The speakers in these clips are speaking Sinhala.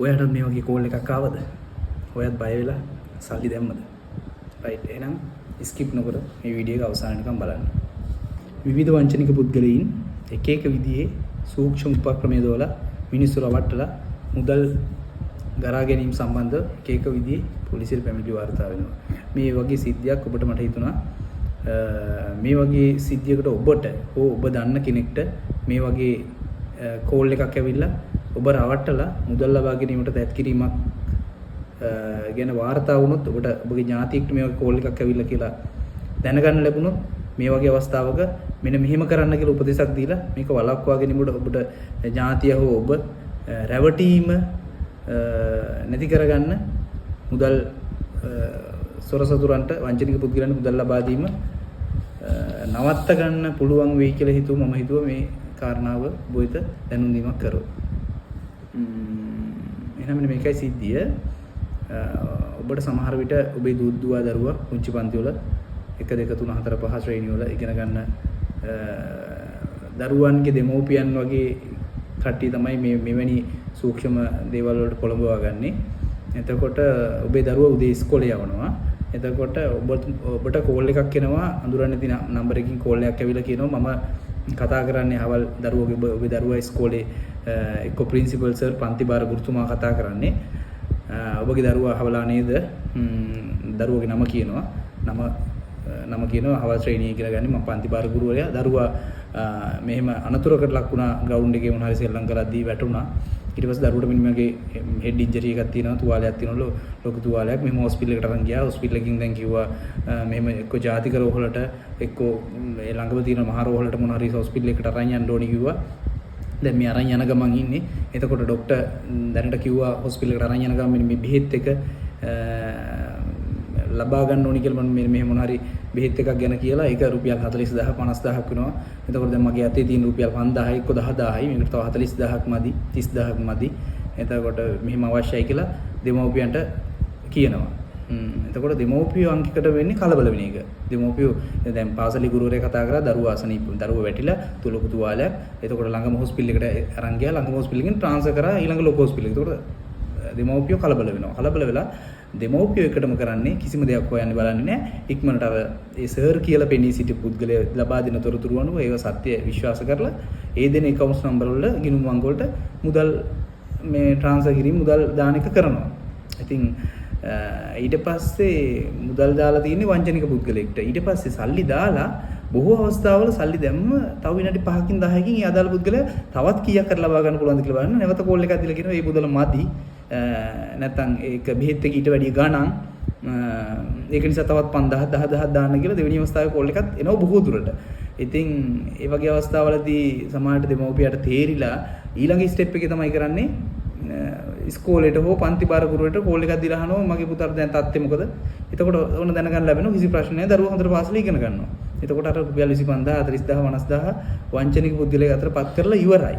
ඔයාටත් මේ වගේ කෝල් එකක් ආවද? ඔයත් බය වෙලා සල්ලි දැම්මද? රයිට්, එහෙනම් ස්කිප් නොකර මේ වීඩියෝ එක අවසාන වෙනකම් බලන්න. විවිධ වංචනික පුද්ගලයින් එක එක විදිහේ සූක්ෂම උපක්‍රම යොදවලා මිනිස්සු රවට්ටලා මුදල් ගරා ගැනීම සම්බන්ධ එක එක විදිහේ පොලිසියට පැමිණිලි වාර්තා වෙනවා. මේ වගේ සිද්ධියක් ඔබට මට හිතුණා මේ වගේ සිද්ධියකට ඔබට හෝ ඔබ දන්න කෙනෙක්ට මේ වගේ කෝල් එකක් ඇවිල්ලා ඔබ රවට්ටලා මුදල් ලබා ගැනීමට තැත් කිරීමක් ගැන වාර්තා වුණොත්, ඔබට ඔබගේ ඥාතියෙක්ට මේ වගේ කෝල් එකක් ඇවිල්ලා කියලා දැනගන්න ලැබුණොත්, මේ වගේ අවස්ථාවක මෙන්න මෙහෙම කරන්න කියලා උපදෙසක් දීලා මේක වළක්වා ගැනීමට ඔබට ඥාතිය හෝ ඔබ රැවටීම නැති කරගන්න, මුදල් සොරසතුරන්ට, වංචනික පුද්ගලයන්ට මුදල් ලබා දීම නවත්ත ගන්න පුළුවන් වෙයි කියලා හිතුව මම හිතුවා මේ කාරණාව ඔබ වෙත දැනුම් දීමක් කරොත්. එහෙනම් මෙන්න මේකයි සිද්ධිය. ඔබට සමහර විට ඔබේ දූ දුවා දරුවා පුංචි පන්ති වල 1 2 3 4 5 ශ්‍රේණිය වල ඉගෙන ගන්න දරුවන්ගේ දෙමව්පියන් වගේ කට්ටිය තමයි මේ මෙවැනි සූක්ෂම දේවල් වලට පොළඹවා ගන්නෙ. එතකොට ඔබේ දරුවා උදේ ඉස්කෝලේ යවනවා. එතකොට ඔබට කෝල් එකක් එනවා. අඳුරන්නේ නැති නම්බර් එකකින් කෝල් එකක් ඇවිල්ලා කියනවා, මම කතා කරන්නේ අහවල් දරුවගේ, ඔබේ දරුවා ඉස්කෝලේ එක්ක ප්‍රින්සිපල් සර්, පන්ති භාර ගුරුතුමා කතා කරන්නේ. ඔබගේ දරුවා අහවලා නේද? දරුවගේ නම කියනවා. නම නම කියනවා, අහවල් ශ්‍රේණිය ඉගෙන ගන්නේ, මම පන්ති භාර ගුරුවරයා. දරුවා මෙහෙම අනතුරකට ලක් වුණා, ග්‍රවුන්ඩ් එකේ මොන හරි සෙල්ලම් කරද්දී වැටුණා. ඊට පස්සේ දරුවට මෙන්න මේ වගේ හෙඩ් ඉන්ජරි එකක් තියෙනවා, තුවාලයක් තියෙනවා, ලොකු තුවාලයක්. මෙහෙම හොස්පිටල් එකට අරන් ගියා. හොස්පිටල් එකකින් දැන් කිව්වා මෙහෙම එක්ක ජාතික රෝහලට, එක්ක මේ ළඟම තියෙන මහ රෝහලට, මොන හරි හොස්පිටල් එකට අරන් යන්න ඕනි කිව්වා. දැන් මේ අරන් යන ගමන් ඉන්නේ. එතකොට ඩොක්ටර් දැනට කිව්වා හොස්පිටල් එකට අරන් යන ගමන් මේ බෙහෙත් එක ලබා ගන්න ඕනි කියලා. මම මේ මෙහෙම මොන හරි බෙහෙත් එකක් ගැන කියලා, ඒක රුපියල් 40,000 50,000ක් වෙනවා. එතකොට දැන් මගේ අතේ තියෙන රුපියල් 5,000යි එක්ක 10,000යි. මේකට තව 40,000ක් මදි, 30,000ක් මදි. එතකොට මෙහෙම අවශ්‍යයි කියලා දෙමව්පියන්ට කියනවා. එතකොට දෙමව්පියෝ අංකිකට වෙන්නේ කලබල වෙන එක. දෙමව්පියෝ දැන් පාසලේ ගුරුවරයා කතා කරා, දරුවා අසනීප, දරුවා වැටිලා ලොකු තුවාලයක්. එතකොට ළඟම හොස්පිටල් එකට අරන් ගියා. ළඟම හොස්පිටල් එකෙන් ට්‍රාන්ස්ෆර් කරා ඊළඟ ලොකු හොස්පිටල් එකට. එතකොට දෙමව්පියෝ කලබල වෙනවා. කලබල වෙලා දෙමව්පියෝ එකටම කරන්නේ කිසිම දෙයක් හොයන්නේ බලන්නේ නැහැ. ඉක්මනට අර ඒ සර් කියලා පෙනී සිටි පුද්ගලයා ලබා දෙන තොරතුරු අනුව ඒව සත්‍ය විශ්වාස කරලා ඒ දෙන ඇකවුන්ට්ස් නම්බර් වල, ගිණුම් අංක වලට මුදල් මේ ට්‍රාන්ස්ෆර් කිරීම, මුදල් දාන එක කරනවා. ඉතින් ඊට පස්සේ මුදල් දාලා තියෙන්නේ වංචනික පුද්ගලයෙක්ට. ඊට පස්සේ සල්ලි දාලා බොහෝ අවස්ථාවල සල්ලි දැම්ම තව විනාඩි 5කින් 10කින් ඒ අදාළ පුද්ගලයා තවත් කීයක් කර ලබා ගන්න පුළුවන්ද කියලා බලන්න නැවත කෝල් එකක් දීලා කියනවා, ඒ මුදල මදි, නැත්තම් ඒක බෙහෙත් එක ඊට වැඩිය ගණන්, ඒක නිසා තවත් 5000 10,000 දාන්න කියලා දෙවෙනි අවස්ථාවේ කෝල් එකක් එනවා බොහෝ දුරට. ඉතින් ඒ වගේ අවස්ථාවලදී සමහරට දෙමව්පියාට තේරිලා ඊළඟ ස්ටෙප් එකේ තමයි කරන්නේ ඉස්කෝලේට හෝ පන්ති භාර ගුරුවරට කෝල් එකක් දීලා අහනවා, මගේ පුතාට දැන් තත්ත්වය මොකද? එතකොට ඕන දැනගන්න ලැබෙනවා, කිසි ප්‍රශ්නයක් නැහැ, දරුවා හොඳට පාසලේ ඉගෙන ගන්නවා. එතකොට අර රුපියල් 25,000 40,000 50,000 වංචනික පුද්ගලයෙක් අතර පත් කරලා ඉවරයි.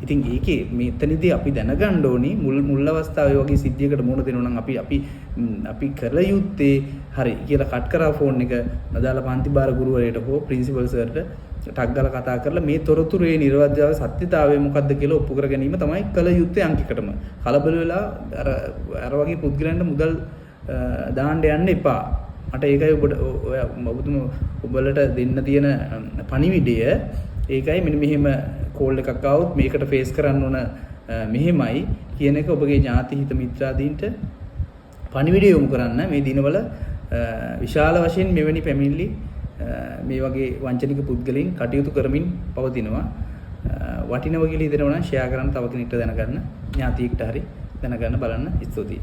ඉතින් ඒකේ මෙතනදී අපි දැනගන්න ඕනි, මුල් මුල් අවස්ථාවේ වගේ සිද්ධියකට මුහුණ දෙනවා නම් අපි අපි අපි කළ යුත්තේ හරි කියලා කට් කරා ෆෝන් එක, අදාළ පන්ති භාර ගුරුවරයාට හෝ ප්‍රින්සිපල් සර්ට ටක් ගාලා කතා කරලා මේ තොරතුරේ නිර්වද්‍යව සත්‍යතාවය මොකද්ද කියලා ඔප්පු කර ගැනීම තමයි කළ යුත්තේ අංකිකටම. කලබල වෙලා අර අර වගේ පුද්ගලයන්ට මුදල් දාන්න යන්න එපා. මට ඒකයි ඔබට ඔය ඔබතුම ඔබලට දෙන්න තියෙන පණිවිඩය ඒකයි. මෙන්න මෙහෙම කෝල් එකක් ආවොත් මේකට ෆේස් කරන්න ඕන මෙහෙමයි කියන එක ඔබගේ ඥාති හිත මිත්‍රාදීන්ට පණිවිඩය යොමු කරන්න. මේ දිනවල විශාල වශයෙන් මෙවැනි පැමිණිලි මේ වගේ වංචනික පුද්ගලයින් කටයුතු කරමින් පවතිනවා. වටිනව කියලා හිතෙනවා නම් ෂෙයා කරන්න, තව කෙනෙක්ට දැනගන්න, ඥාතියෙක්ට හරි දැනගන්න බලන්න. ස්තුතියි.